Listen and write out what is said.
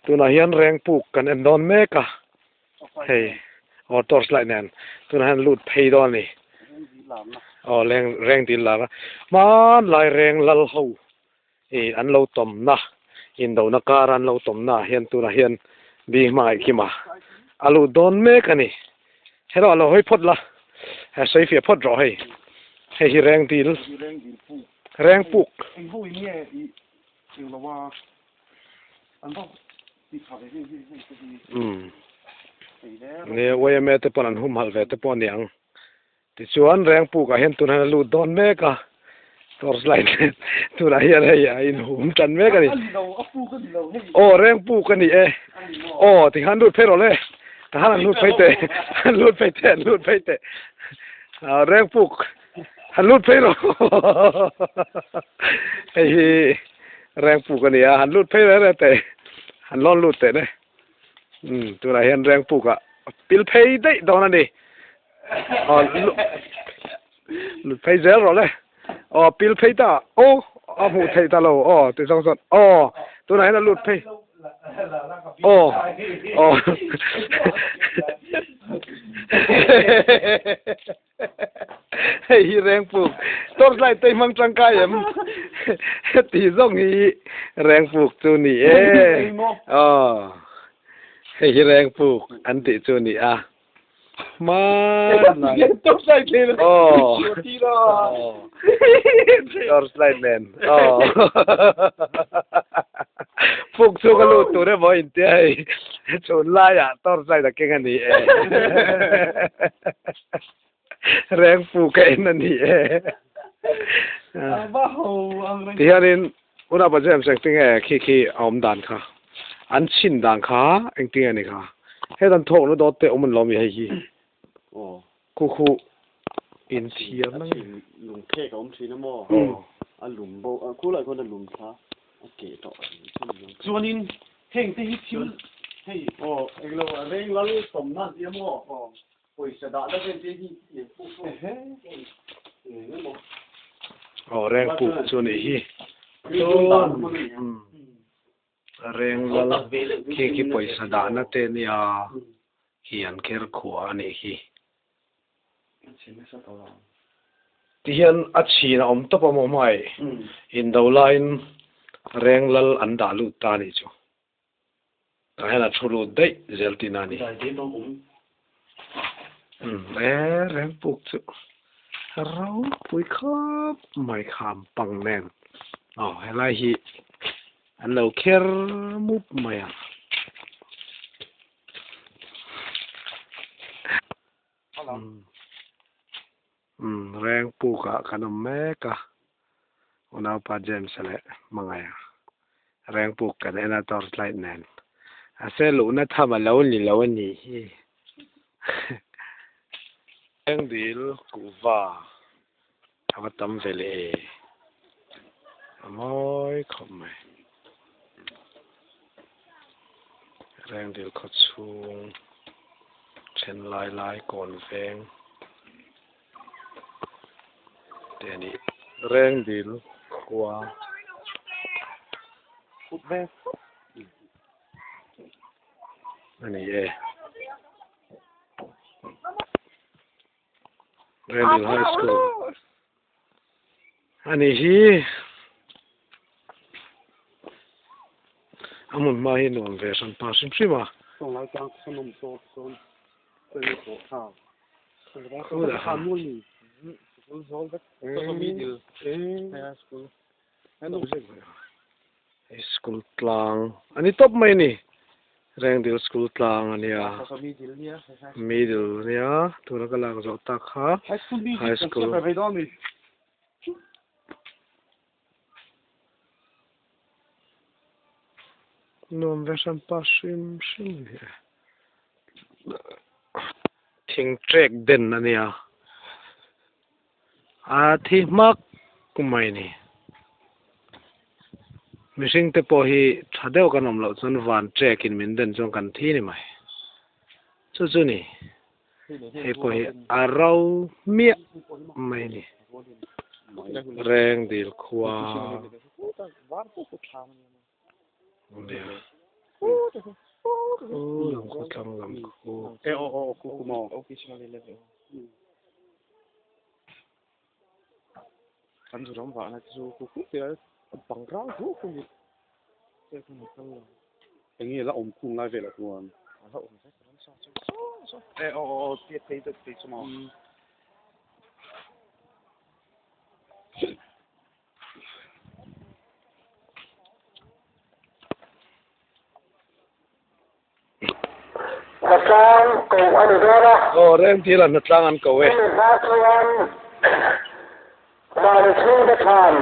Tunah hian reng puk kan en dawn mek a, hei aw torch light nen tunah hian lut phei dawn a ni. Aw leng reng dil lar a, hmanlai reng lal ho ih an lo tawmna indona kara an lo tawmna ah hian tunah hian bi hmangaih kima a lut dawn mek a ni. Hello a lo hawi phawt la, he sawi fiah phawt rawh hei, hei hi reng dil reng puk. Umm nia yma te pawn an humhalh ve te pawh a ni ang. Tichuan Rengpukah hian tunah hian a lut dawn mek a, torch light nen tunah hian hei a inhum tan mek a ni. Aw Rengpuk a ni e. Aw tikhan lut phei rawh le. Tahan an lut phei teh. An lut phei teh, an lut phei teh. Rengpuk han lut phei rawh. Hei hi Rengpuk a ni a, han lut phei reng reng teh. Han lawn lut teh ne. Umm tunah hian Rengpukah pil phei daih dawn a ni. Aw lut phei zel rawh le aw pil phei ta aw a hmuh theih ta lo aw ti zawng chuan aw tunah hian a lut phei aw aw hei hi rengpuk torch light te hmang tangkai em ti zawng hi rengpuk chu ni e aw hei hi rengpuk an tih chu ni a. Hmanlai aw torchlight nen aw puk chu ka lut tur emaw intia hei chhun laiah torchlight a keng a ni e reng puk a en a ni e tihianin unapa James engtinge khi khi a awm dan kha An chhin dan kha engtin a ni kha? Hetan thawkna dawt te awm an lo mi hei hi. Khu khu in thiam a nge. Lung phek a awm thin a maw? A lum bo a khu lai khawn a lum thla a keh tawh. Chuanin heng te hi thil hei aw englo reng lal tawmna an ti a maw? Pawisa dahna vel te hi eng puk pawh eng emaw. Aw reng puk chu nih hi. Chuan Reng lal khi khi pawisa dahna te nia khi an kher khuah a nih hi. Tihian a chhin a awm tawp a maw hmai indo laiin reng lal an dah lut ta a nih chu. Tah hian a thu lut daih zel tihna a ni. Umm e reng puk chu ropui khawp mai kham pang nen aw helai hi an lo kher mup mai a. Umm reng pukah kan awm mek a unaupa James-a leh Hmangaia reng puk kan en a torch light nen a se luhna tham a lo ni lo a nih hi reng dil kuhva a va tam ve leh e a mawi khawp mai reng dil khaw chhung. Then lai lai kawn veng te a ni. Reng dil khua a ni e. Reng dil high school a ni hi. A hmun hma hi nuam ve hran pa hrim hrim a. Hei school tlang a ni tawp mai a ni. Rengdil school tlang a nia. Middle a nia tuna ka lak zawh tak kha high school. Nuam ve hran pa hrim hrim a ni e. Thing trek den a nia. A thi hmak mai a ni. Mihring te pawh hi tha deuh kan awm loh chuan van trek in min den chuan kan thi ni mai. Chu chu ni. Hei pawh hi a ro miah mai a ni. Reng dil khua nia. Khu lam khu thlang lam khu. E aw aw khu khu maw. Kan zu ram vahna te chu khu khu te a bang rang hu hu hi che khan a kal lo. Eng nge la awm khung lai velah chuan. A la awm vek ramsa chu saw saw. E aw aw aw piat phei deuh phei chu maw. Hnatlang ko a ni dawn a. Aw Rengtila hnatlang an ko e. Hemi hma chuan mahni chhungte thlan.